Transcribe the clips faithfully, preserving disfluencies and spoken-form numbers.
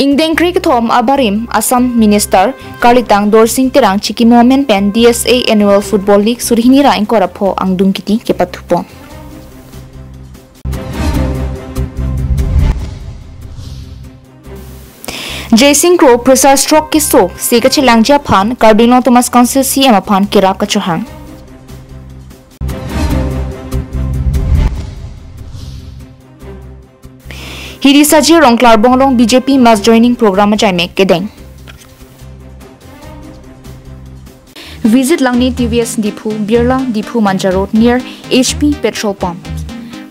Ingdeng kre kethom abarim Assam Minister Karlitang Dorsing Terang chikimo amen pen D S A Annual Football League suri hini ra ingkoi ra pho angdung kiti kepathu pon. Jaising Kro Pressure Stroke keso si kachelangji aphan Karbi Anglong Autonomous Council C M aphan kerap kachohang. Hiri Saji Rongklarbong along B J P mass joining program ajai mek kedeng. Visit Langni T V S Diphu, Birla Diphu Manja Road near H P petrol pump.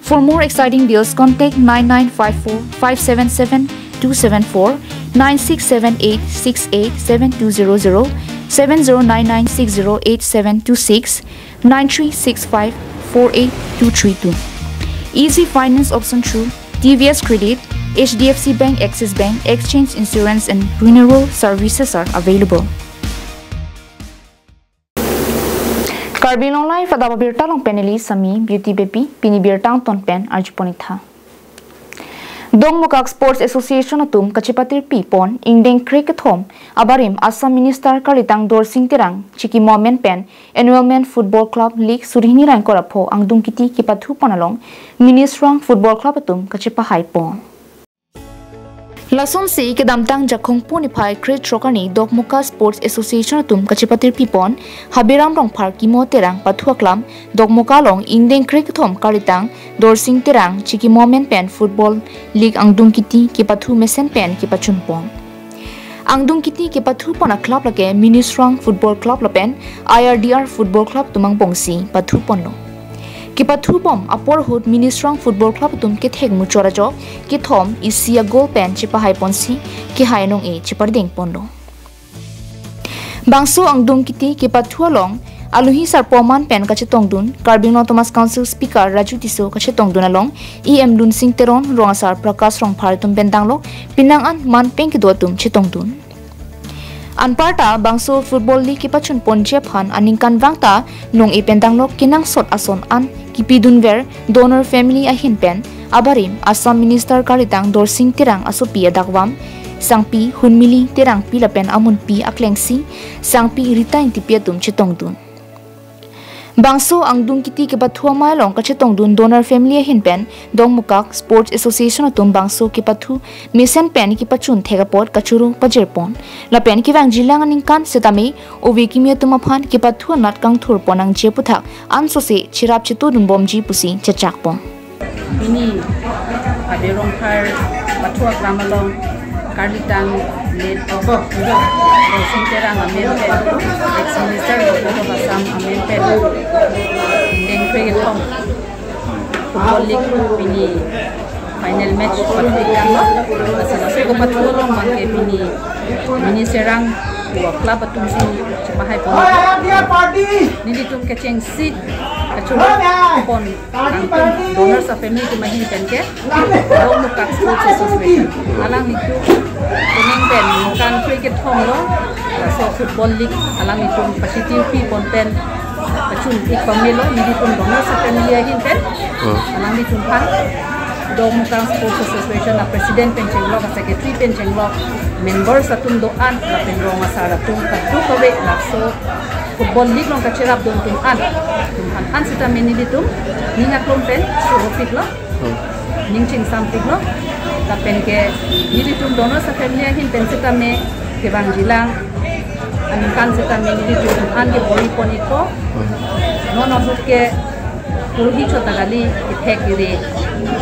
For more exciting deals, contact nine nine five four five seven seven two seven four, nine six seven eight six eight seven two zero zero, seven zero nine nine six zero eight seven two six, nine three six five four eight two three two. Easy finance option through T V S Credit, H D F C Bank, Axis Bank, exchange, insurance and renewal services are available. Karbi Anglong Live adap abirta along pen neli Sami Beauty Beypi, pini birta angton pen arjupon ik tha. Dongmukak Sports Association atum kachepatirpi pon ingdeng kre kethom abarim Assam Minister Karlitang Dorsing Terang chikimo amen pen Annual Men Football Club League suri hini ra ingkoi ra pho angdung kiti kepathu pon along Ministrang Football Club atum kachepahai pon. Lasonsi kedamtang Jakhong pu niphai kre throk arni Dongmukak Sports Association atum kachepatirpi pon Habiram Rongphar kimo Terang pathu aklam Dongmukak along ingdeng kre kethom Karlitang Dorsing Terang chikimo amen pen Football League angdung kiti kepathu mesen pen kepachun pon. Angdung kiti kepathu pon a-club lake Ministrang Football Club lapen I R D R Football Club atum angbongsi pathu ponlo. Kepathu bom apor ahut Ministrang Football Club atum kethek muchot ajok kethom isi a-goal pen chepahai ponsi kehai anong-e chepardeng ponlo. Bangso angdung kiti kepathu along alohi sarpo aman pen kachetongdun Karbi Anglong Autonomous Council Speaker Raju Tisso, kachetongdun along E M Lunsing Teron, Rong Asar Prakash Rongphar atum pen danglok penang an man pen kedo atum chetongdun. Anparta bangso Football League kepachun ponji aphan aningkanvang ta nong-e pen danglok kenangsot ason an kipidunver donor family ahin pen abarim Assam Minister Karlitang Dorsing Terang asopi adakvam sangpi Hunmili Terangpi lapen amunpi aklengsi sangpi Rita Ingtipi atum chetongdun. Bangso angdung kiti kepathu amei along kachetongdun donor family ahin pen Dongmukak Sports Association atum bangso kepathu mesen pen kepachun thek apot kachoro pajir pon. Lapen kevangjilang aningkan setame ove kimi atum aphan kepathu anat kangthur pon nangji aputhak ansose cherap chetodun bomji pusi chechak pon. Pini Habe Rongphar pathu aklam along Karlitang late Dorsing Terang amen pen, ex-minister Government of Assam amen pen, ingdeng kre kethom Football League pini final match pathu iklo. Lasi laso kepathu along abangke pini Ministrang pu a-club atumsi chepahai pon. Nelitum kechengsi kachoro pon angtum donors a-family atum ahin pen ke Dongmukak Sports Association alanglitum kuning pen ningkan kre kethom lo, laso Football League alanglitum pachitirpi pon pen pachun ik pamelo, nelitum donors a-family ahin pen. Hmm. Alanglitum aphan Dongmukak Sports Association a-president pen chenglok, a-secretary pen chenglok, members atum do-an lapen rong asar atum kadokave laso Football League along kacherapdun atum an, atum aphan an setame nelitum ning aklong pen choro piklo, hmm, ning chingsam piklo. Lapen ke nelitum donors a-family ahin pen setame kevangjilang aningkan setame nelitum an ke bor-i pon ikpo. Hmm. Non ahut ke puruhi chot ta kali, kethek iri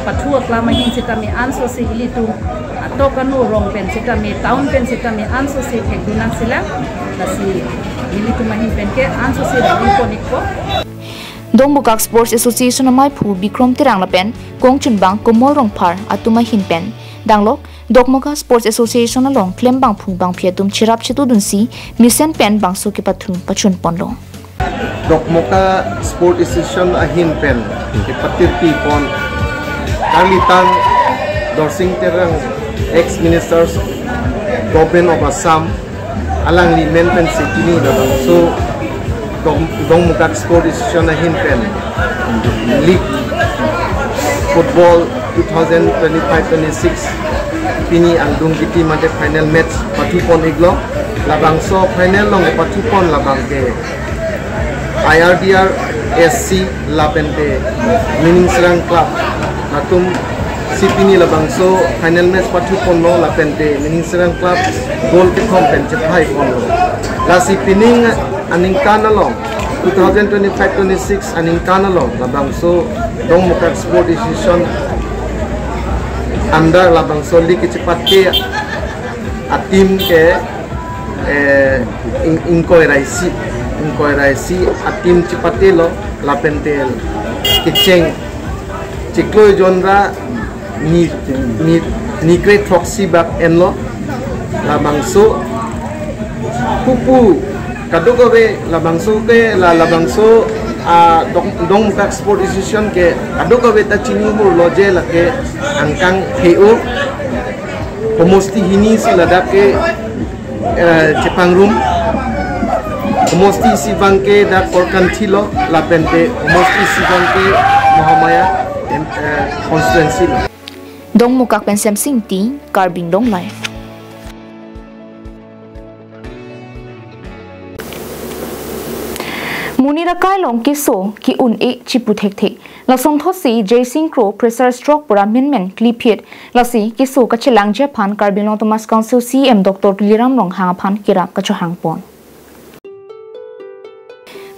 pathu aklam ahin setame ansose ilitum atok anu rong pen setame, town pen setame ansose thekdun nangjilang. Lasi nelitum ahin pen ke ansose bor-i pon ikpo. Dongmukak Sports Association amaiphu Bikrom Terang lapen kongchunbang Komol Rongphar atum ahin pen danglok Dongmukak Sports Association along klembangphu bangphi atum cherap chetodunsi mesen pen bangso kepathu pachun ponlo. Dongmukak Sports Association ahin pen kepatirpi pon Karlitang Dorsing Terang, ex-ministers, Government of Assam, alangli amen pensi pini labangso Dong, Dongmukak Sports Association ahin pen league football two thousand twenty-five twenty-six Pini angdung kiti mate final match pathupon iklo. Labangso final along pathupon labang ke I R D R S C lapen te Miningsirang Club atum si pini labangso final match pathuponlo lapen te Miningsirang Club goal kethom pen chephaiponlo. Lasi pining aningkan along, two thousand twenty-five twenty-six aningkan along labangso Dongmukak Sport Association under labangso league kechepate a-team ke, eh, ing-, ingkoi ra isi, ingkoi ra isi a-team chepatelo lapen te kecheng chiklo jon ra ni, ni, ni kre throksi bak enlo. Labangso pupu kadokave labangso ke la, labangso, ah, Dong, Dongmukak Sport Association ke kadokave ta chini hurlo je lake angkang he-o homosti hini si ladak ke, eh, chepangrum. Homosti isi abang ke dak Korkanthi lo lapen te homosti isi abang ke Mahamaya, em, eh, constituency lo. Dongmukak pen Semsing Ingti, Karbi Anglong Live. Monit akai along keso ke-un-e chipu thekthe. Lasonthotsi Jaising Kro pressure stroke pura menmen kliphit. Lasi keso kachelangji aphan Karbi Anglong Autonomous Council C E M Doctor Tuliram Ronghang aphan kerap kachohangpon.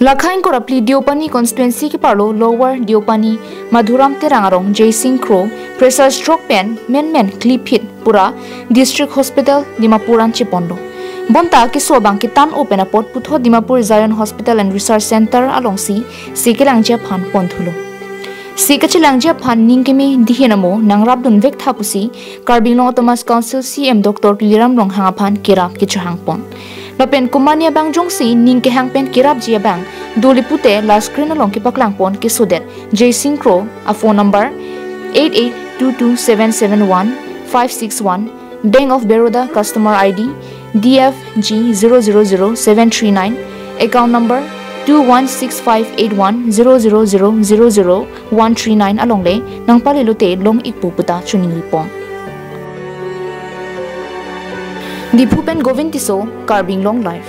Lakhain Korapli Deopani constituency keparlo Lower Deopani Madhuram Terang arong Jaising Kro pressure stroke pen menmen kliphit pura District Hospital Dimapur an cheponlo. Bonta keso abang ketan-o pen apot puthot Dimapur Zion Hospital and Research Center alongsi se kelangji aphan ponthulo. Se kachelangji aphan ning keme dihin amo nangrapdun vektha pusi Karbi Anglong Autonomous Council C E M Doctor Tuliram Ronghang aphan kerap kechohangpon. Lapen komatne abang jongsi ning kehang pen kerapji abang doli pute la screen along kepaklangpon kesodet Jaising Kro a phone number eight eight two two seven seven one five six one, Bank of Baroda customer I D D F G zero zero zero seven three nine, account number two one six five eight one zero zero zero zero zero one three nine along le nangpalelote long-ikpo puta choningripon. Diphu pen Govind Tisso, Karbi Anglong Live.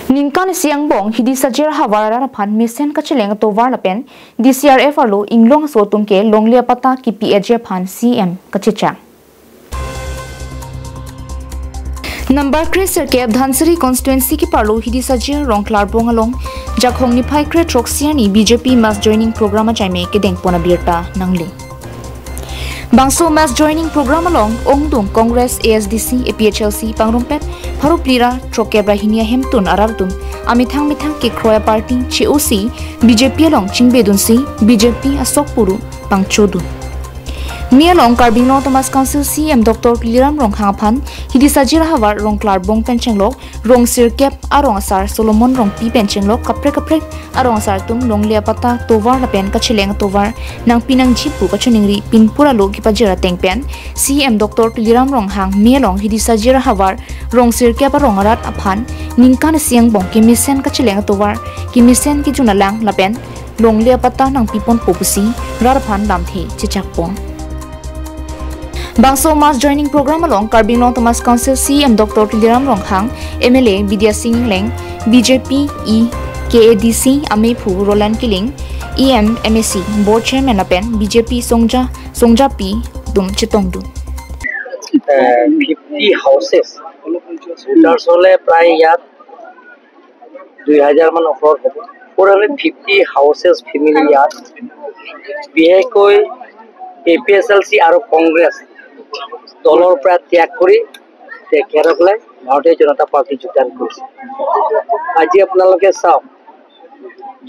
Ningkan isi angbong Hidi Sajir ahavar arat aphan mesen kacheleng atovar lapen D C R F arlo inglong aso atum ke longle apatta kipi-etji aphan C M kachechak. Number kre sirkep Dhansiri constituency keparlo Hidi Sajir Rongklarbong along Jakhong niphai kre throksi arni B J P mass joining program achaime kedengpon abirta nangle. Bangso mass joining program along ongdung Congress, A S D C, A P H L C pangrumpet pharo phli ra throkkep ra hini ahemtun arat atum amethang methang kekroi aparty che-osi B J P along chingbedunsi B J P asok puru pangchodun. Mi along Karbi Anglong Autonomous Council C E M Doctor Tuliram Ronghang aphan Hidi Sajir ahavar Rongklarbong pen chenglok rong sirkep arong asar Solomon Rongpi pen chenglok kaprek kaprek arong asar atum longle apatta tovar lapen kacheleng atovar nangpi nangji pu kachoningri pinpur alo kepajir ateng pen C E M Doctor Tuliram Ronghang mi along Hidi Sajir ahavar rong sirkep arong arat aphan ningkan isi angbong kemesen kacheleng atovar kemesen kejun alang lapen longle apatta nangpiponpo pusi rat aphan lamthe chechakpon. Bangso mass joining program along Karbi Anglong Autonomous Council C E M Doctor Tuliram Ronghang, M L A Bidya Sing Engleng, B J P E K A D C amephu Roland Killing, E M, M A C, Board Chairman lapen B J P Songja, Songjapi atum chetongdun. Fifty houses voters হ'লে প্ৰায় ইয়াত দুই হাজাৰমান ওপৰত হ'ব। Overall fifty houses family ইয়াত, বিশেষকৈ এ P H L চি আৰু কংগ্ৰেছ দলৰ পৰা ত্যাগ কৰি তেখেতসকলে ভাৰতীয় জনতা পাৰ্টীত যোগদান কৰিছে। আজি আপোনালোকে চাওক,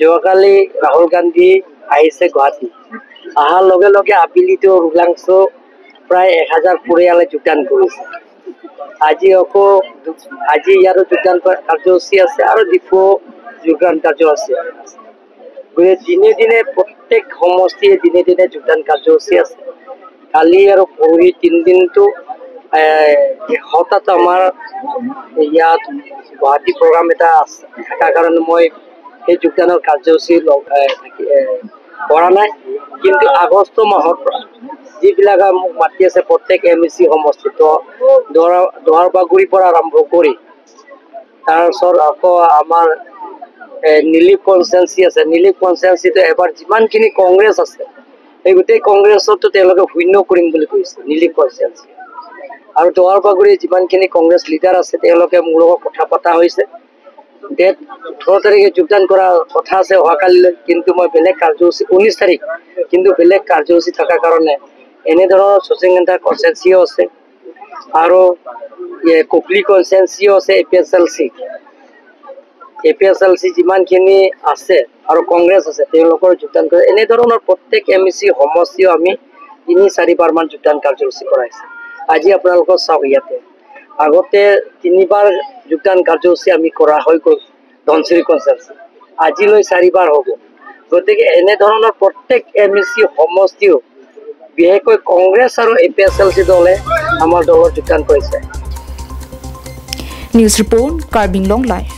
যোৱাকালি ৰাহুল গান্ধী আহিছে গুৱাহাটী, অহাৰ লগে লগে আবেলিতো ৰুলাংছো প্ৰায় এক হাজাৰ পৰিয়ালে যোগদান কৰিছে। আজি আকৌ দু-, আজি ইয়াতো যোগদান কা-, কাৰ্যসূচী আছে আৰু ডিফু যোগদান কাৰ্যসূচী আছে। গতিকে দিনে দিনে প্ৰত্যেক সমষ্টিয়ে দিনে দিনে যোগদান কাৰ্যসূচী আছে। কালি আৰু পৰহি তিনিদিনটো, এ, হঠাৎ আমাৰ ইয়াত গুৱাহাটী প্ৰগ্ৰাম এটা আছে, থকাৰ কাৰণে মই সেই যোগদানৰ কাৰ্যসূচী লগ, এ, থাকি, এ, কৰা নাই। কিন্তু আগষ্ট মাহৰ পৰা যিবিলাক মোক মাতি আছে, প্ৰত্যেক এম ই চি সমষ্টিত, দুৱাৰ দুৱাৰবাগুৰিৰ পৰা আৰম্ভ কৰি তাৰপিছত আকৌ আমাৰ, এ, নিলিপ কনষ্টিটুৱেঞ্চি আছে। নিলিপ কনষ্টিটুৱেঞ্চিটো এবাৰ যিমানখিনি কংগ্ৰেছ আছে, সেই গোটেই কংগ্ৰেছতো তেওঁলোকে শূন্য কৰিম বুলি কৈছে, নিলিপ কনষ্টিটুৱেঞ্চি। আৰু দুৱাৰবাগুৰি যিমানখিনি কংগ্ৰেছ লিডাৰ আছে, তেওঁলোকে মোৰ লগত কথা পতা হৈছে। ডেট ওঠৰ তাৰিখে যোগদান কৰা কথা আছে অহাকালিলৈ, কিন্তু মই বেলেগ কাৰ্যসূচী, ঊনৈশ তাৰিখ, কিন্তু বেলেগ কাৰ্যসূচী থকাৰ কাৰণে এনেধৰণৰ শচীন কান্তা কনষ্টিটুৱেঞ্চিও আছে আৰু, এ, ককলি কনষ্টিটুৱেঞ্চিও আছে, A P H L C. A P H L C যিমানখিনি আছে আৰু কংগ্ৰেছ আছে, তেওঁলোকৰ যোগদান কৰে। এনেধৰণৰ প্ৰত্যেক এম ই চি সমষ্টিও আমি তিনি চাৰিবাৰমান যোগদান কাৰ্যসূচী কৰাইছে। আজি আপোনালোকৰ চাওক ইয়াতে, আগতে তিনিবাৰ যোগদান কাৰ্যসূচী আমি কৰা হৈ গ'ল ধনশিৰি কনষ্টিটুৱেঞ্চি, আজিলৈ চাৰিবাৰ হ'ব। গতিকে এনেধৰণৰ প্ৰত্যেক এম ই চি সমষ্টিও বিশেষকৈ কংগ্ৰেছ আৰু এ পি এইচ এল চি দলে আমাৰ দলত যোগদান কৰিছে। News report, Karbi Anglong Live.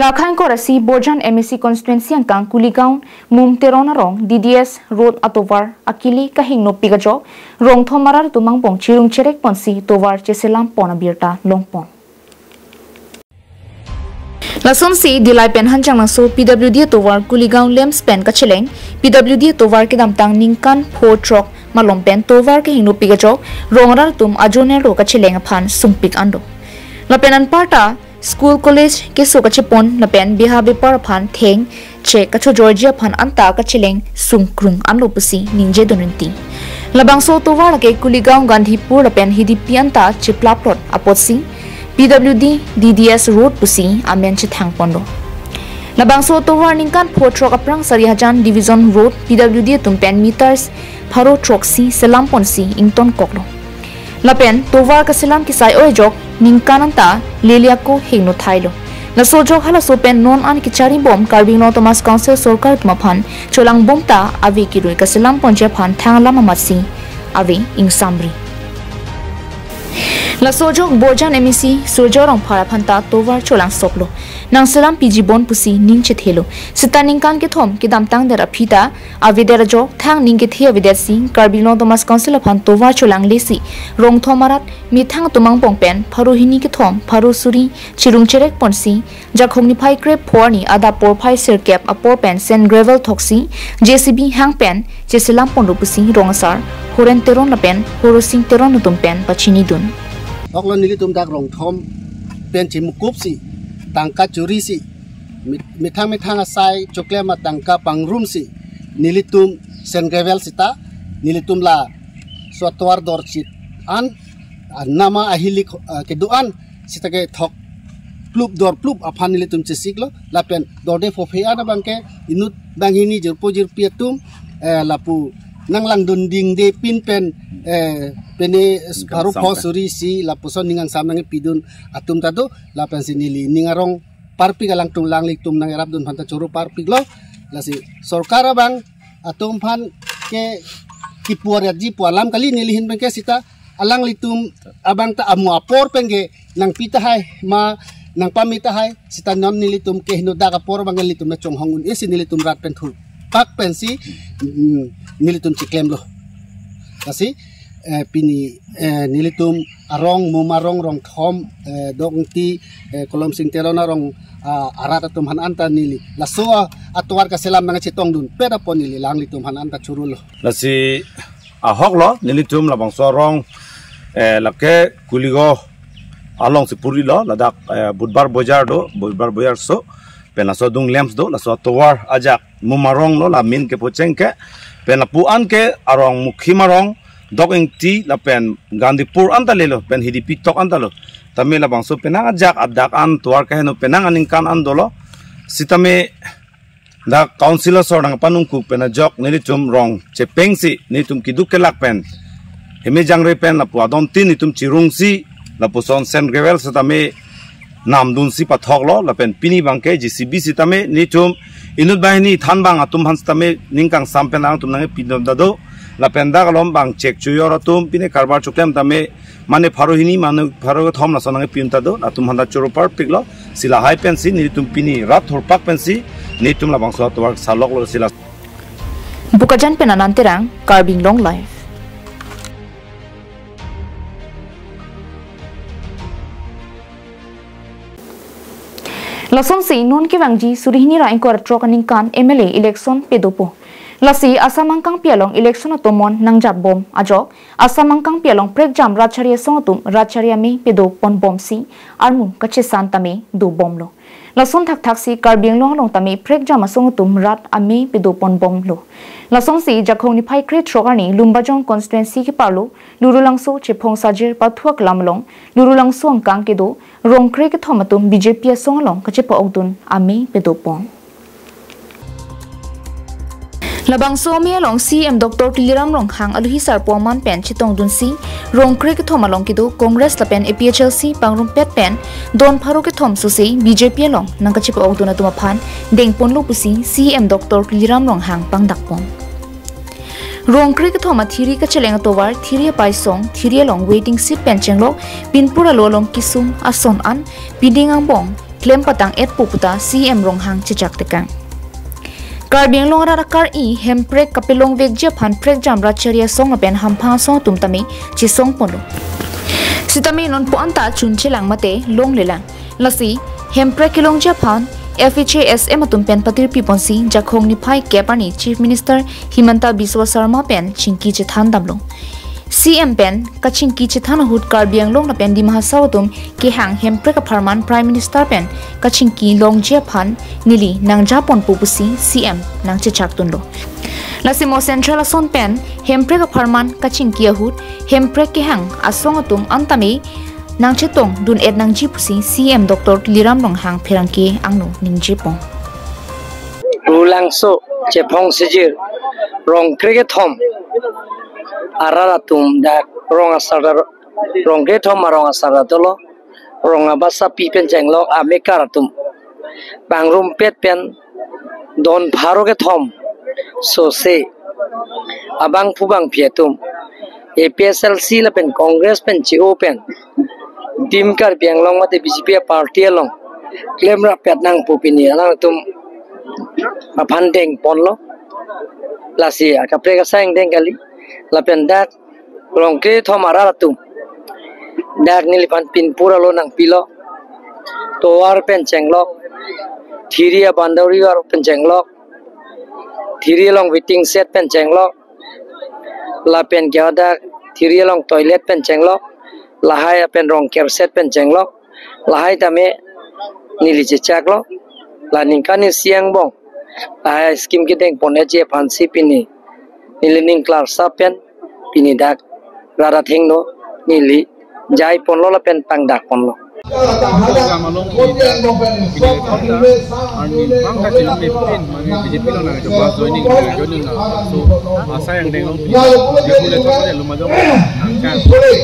Lakhang korasi Borjan M A C constituency angkang Kuligaon Mum Teron arong D D S Road atovar akili kahingno pikajok rongthom arat atum angbong chirung cherek ponsi tovar cheselam pon abirta longpon. Lasonsi Dillai pen Hanjanglangso P W D atovar Kuligaon Lamps pen kacheleng, P W D atovar kedamtang ningkan pho throk malom pen tovar kehingno pikajok rong arat atum ajoner do kacheleng aphan sungpik an do. Lapen anparta school college keso kachepon lapen beha bepar aphan theng che kachojorji aphan anta kacheleng sungkrung anlo pusi ningje dun rinti. Labangso tovar lake Kuligaon Gandhipur lapen Hidipi anta cheplaprot apotsi P W D D D S Road pusi amen chethang ponlo. Labangso tovar ningkan pho throk aphrang Sarihajan Division Road P W D atum pen meters pharo throksi selam ponsi ington koklo. Lapen tovar kaselam kisai oi jok ningkan anta leliako hingno thailo. Laso jok halaso pen non an kechari bom Karbi Anglong Autonomous Council sorkar atum aphan cholang bom ta ave kirui kaselam ponji aphan thang alam amatsi ave ingsamri. Laso jok Borjan M A C Surjya Rongphar aphan ta tovar cholang soplo. Nang selam piji bon pusi ning chethelo. Sita ningkan kethom kedamtang der aphi ta avedet ajok thang ning kethe avedetsi Karbi Anglong Autonomous Council aphan tovar cholang lesi rongthom arat methang atum angbong pen pharo hini kethom pharo suri chirung cherek ponsi Jakhong niphai krep pho arni adap porphai sirkep apor pen sand gravel thoksi J C B hang pen cheselam ponlo pusi rong asar Horen Teron lapen Horosing Teron atum pen pachini dun. Oklo nelitum dak rongthom pen chimukupsi tangka chorisi mit- methang methang asai choklem atangka pangrumsi nelitum sand gravel sita nelitum laso atovar dorchit an, ah, nama ahilik, ah, kedo an sita kethok plup dor plup aphan nelitum chesiklo lapen dorde phophe an abangke inut banghini jirpo jirpi atum, eh, lapu nanglangdun dingde pin pen, eh, pene ningkan pharo pho samta suri si lapuson ning angsam nangpidun atum ta do lapensi neli ning arong parpik alangtum alanglitum nang erapdun aphan ta choro parpiklo. Lasi sorkar abang atum aphan ke kipu-arji pu alam kali neli ahin abangke sita alanglitum abang ta amo apor pen ke nangpi tahai ma nangpame tahai sita non nelitum ke hingno dak apor abang nelitum nangchonghong un-esi nelitum rat pen thurpak pensi, mm, nelitum chiklemlo. Lasi, eh, pini, eh, nelitum arong Mum arong rongthom, eh, Dok Ingti, eh, Kolomsing Teron arong, ah, arat atum aphan anta neli laso, ah, atovar kaselam nangchetongdun pet apot neli alanglitum aphan anta chorolo. Lasi ahoklo nelitum labangso arong, eh, lake Kuligaon alongsi purilo ladak, eh, Budbar Bojar do, Budbar Bojar so pen laso adung Lamps do, laso atovar ajak Mum arong lo la main kepocheng ke pen lapu an ke arong Mukhim arong, Dok Ingti lapen Gandhipur anta lelo pen Hidipi tok anta lo. Tame labangso penang ajak adak an tovar kahingno penang aningkan an dolo. Sitame dak council asor nangpanungkuk pen ajok nelitum rong chepengsi nelitum keduk kelak pen heme jangre pen lapu adon tin nelitum chirungsi lapuson sand gravel sitame namdunsi pathoklo lapen pini abangke J C B sitame nelitum inut banghini thanbang atum aphan sitame ning kangsam pen alangtum nangpidun ta do. Lapen dak alom bang chek chojor atum pine karbar choklem tame mane pharo hini mane pharo kethom lason nangpi un ta do, atum aphan ta choro parpiklo. Si lahai pensi nelitum pini rat thurpak pensi nelitum labangso atovar saloklo si la. Bokajan pen Anand Terang, Karbi Anglong Live. Lasonsi non kevangji suri hini ra ingkoi ra throk aningkan M L A election padopo. Lasi Assam angkangpi along election atomon nangjapbom ajok Assam angkangpi along prekjam rat chari asong atum rat chari ame padoponbomsi armu kachesan tame dobomlo. Lason thakthaksi Karbi Anglong along tame prekjam asong atum rat ame padoponbomlo. Lasonsi Jakhong niphai krethrok arni Lumbajong constituency keparlo Lurulangso Chephong Sajir pathu aklam along Lurulangso angkang kedo rong krekethom atum B J P asong along kachepa-okdun ame padopon. Labangso ame along C M Doctor Tuliram Ronghang aluhi sarpo aman pen chetongdunsi rong krekethom along kedo Congress lapen A P H L C pangrumpet pen don pharo kethom sose B J P along nangkachepa-okdun atum aphan dengponlo pusi C M Doctor Tuliram Ronghang pangdakpon. Rong krekethom athiri kacheleng atovar, thiri apaisong, thiri along waiting shed pen chenglok, pinpur alo along kesung ason an, piding angbong klem patang-etpo puta C M Ronghang chechak tekang. Karbi Anglong arat akar-i hemprek kapelongvekji aphan prekjam rat chari asong lapen hamphang asong atum tame chesongponlo. Sitame nonpu anta chunchelang mate longlelang. Lasi hemprek kelongji aphan F H A S M atum pen patirpiponsi Jakhong niphai kep arni Chief Minister Himanta Biswa Sarma pen chingki chethan damlo. C M pen kachingki chethan ahut Karbi Anglong lapen Dima Hasao atum kehang hemprek apharman Prime Minister pen kachingki longji aphan neli nangjaponpo pusi C M nangchechakdunlo. Lasi mo Central ason pen hemprek apharman kachingki ahut hemprek kehang asong atum an tame nangchetongdun-et nangji pusi C M Doctor Tuliram Ronghang pherangke angno ningjepon. Lurulangso Chephong Sajir rong krekethom arat atum dak rong asar, rong krekethom arong asar dolo, rong abasapi pen chenglok amekar atum pangrumpet pen don pharo kethom sose abangphu bangphi atum A P H L C lapen Congress pen che-o pen Team Karbi Anglong mate B J P party along klemrappet nangpo pini alangtum aphan dengponlo. Lasi akaprek asai angdeng kali. Lapen dak rong krekethom arat atum dak neliphan pinpur alo nangpilo. Tovar pen chenglok, thiri a-boundary wall pen chenglok, thiri along waiting shed pen chenglok, lapen ke hadak thiri along toilet pen chenglok, lahai apen rong kerset pen chenglok, lahai tame neli chechaklo. La ningkan isi angbong lahai scheme kedengpon-etji aphansi pini neli ning klarsap pen pini dak rat athengno neli jaiponlo lapen pangdakponlo. Program along pini dak pini dak arni bang kachilong pin mane B J P along nangjoin, joining, joining na. So asai angdeng along pini Diphu le thok le Lumbajong angkang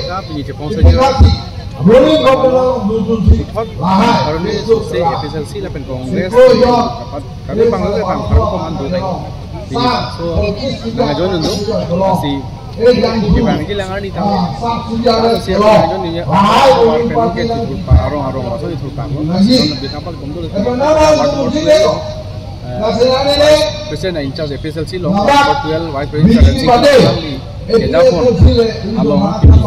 ka pini Chephong Sajir puthot arni sose A P H L C lapen Congress kapat kami panglo ke pang pharo kethom an do nang. Pini so nangjoin undo si kevangji alang arni tame. Lasi nangjoin undo ya. Awar pen ke chithurpa arong arong aso chithurpa ko. Don bikapal kumdo le. Eh, President in charge A P H L C along, number twelve Vice President Charan Singh Khanna alangli kejapon along pini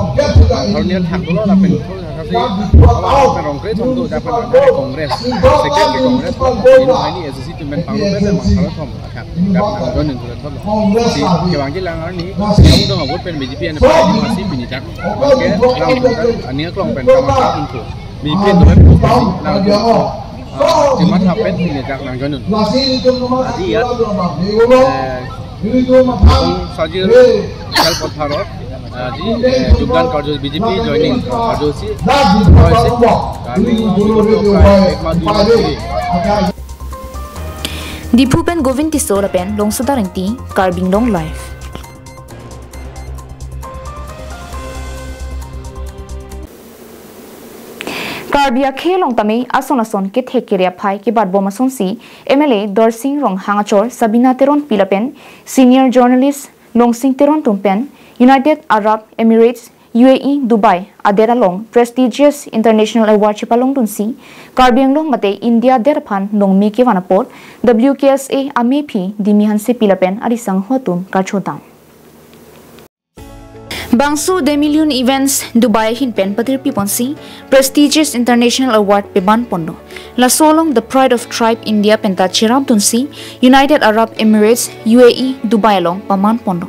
arni an hak dolo lapen thol hak si along rong krekethom do japan Congress, second ke Congress, pini arni A C C team pen panglo pen mang pharo kethom akhak dak nangjoin undo thol. Si kevangji alang arni nangdong a-vote pen B J P an pen masi pini dak ke lang ani aklong pen kamang unthu. B J P an do pen lang Ah, chimat hapen pini dak nangjoin un. Adi ya. Eh, Chephong Sajir Khel Patharot. Adi, eh, Jogdan Karjo B J P joining Karjo si. Join si. Karbi Anglong Ekma Dui Mati. Diphu pen Govind Tisso lapen Longsodar Engti, Karbi Anglong Live. Karbi akhei along tame ason ason kethek kere aphai kebatbom asonsi M L A Darsing Ronghang achor Sabina Teronpi lapen senior journalist Longsing Teron atum pen United Arab Emirates, U A E, Dubai adet along prestigious international award chepalongdunsi Karbi Anglong mate India adet aphan nongme kevan apot W K S A amephi Dimi Hansepi lapen arisangho atum karchodam. Bangso Demillion Events Dubai ahin pen patirpi ponsi prestigious international award peman ponlo. Laso along The Pride of Tribe India penta cherapdunsi United Arab Emirates, U A E, Dubai along paman ponlo.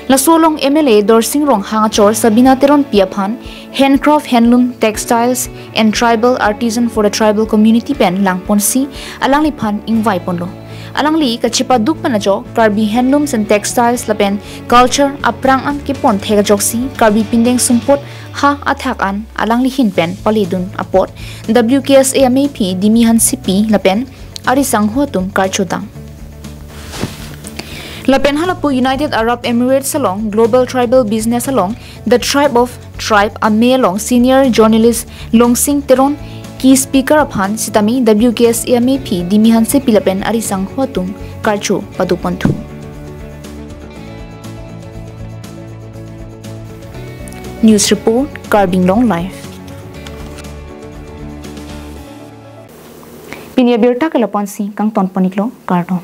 Laso along M L A Dorsing Ronghang achor Sabina Teronpi aphan handcraft, handloom, textiles and tribal artisan for the tribal community pen langponsi alangliphan ingvai ponlo. Alangli kachepaduk pen ajok Karbi handlooms and textiles lapen culture aphrang an kepon thek ajoksi Karbi pindeng sumpot ha athak an alangli ahin pen paledun apot W K S A amephi Dimi Hansepi lapen arisangho atum karchodam. Lapen halapu United Arab Emirates along Global Tribal Business along The Tribe of Tribe ame along senior journalist Longsing Teron ke speaker aphan sitame W K S A amephi Dimi Hansepi lapen arisangho atum karcho paduk ponthu. News report, Karbi Anglong Live. Pini abirta ke lapu-ansi kangton pon-iklo, kardom.